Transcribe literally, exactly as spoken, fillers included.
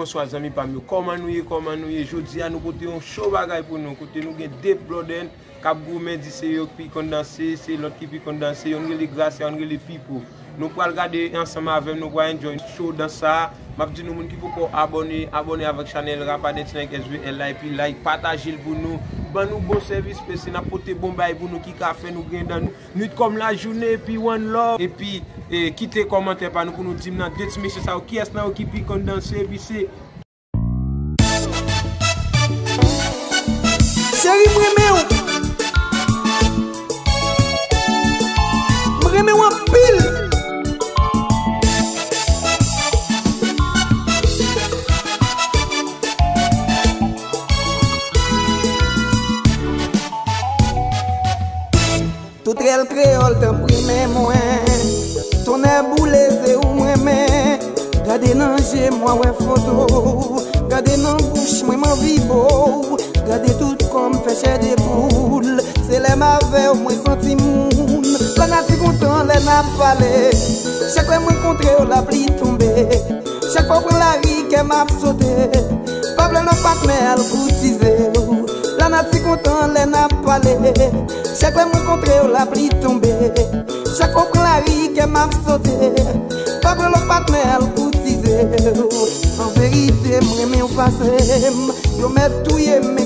Bonswa zanmi pa m yo, kòman nou ye, kòman nou ye? Jodi a nou pote yon cho bagay pou nou, kote nou gen de blòdè k ap goumen, di se yo ki pi konn danse, se lòt ki pi konn danse, youn rele Gracia, youn rele Pipo. Nou pral gade ansanm avè m, nou pral enjoy cho dans sa a. M ap di nou moun ki poko abòne, abòne avèk chanèl Rapaden Ti Nèg S V L la, epi like, pataje l pou nou. Ban nou bon sèvis, paske n ap pote bon bagay pou nou ki ka fè nou griyen dan nou. Nwit kòm lajounen, epi one love. Epi, e, kite kòmantè pa nou pou nou di m nan de ti mesye sa yo, kiyès nan yo ki pi konn danse, epi se. Cheri, m renmen w. M renmen w anpil. Tout rèl kreyòl, tanpri men mwen. Tonnè boule, se ou m renmen. Gade nan je m, w a wè foto w. Gade nan bouch mwen, m anvi bo w. Gade tout kò m fè chè de poul. Se lè m avè w, mwen santi moun. Lanati kontan lè n ap pale. Chak lè mwen kontre w, lapli tonbe. Chak fwa w pran lari, kè m ap sote. Pa vle lòt patnè al koutize w. Lanati kontan lè n ap pale. Chak lè mwen kontre w, lapli tonbe. Chak fwa w pran lari, kè m ap sote. Pa vle lòt patnè al koutize w. An verite, m renmen w pase m. Yo mèt touye m,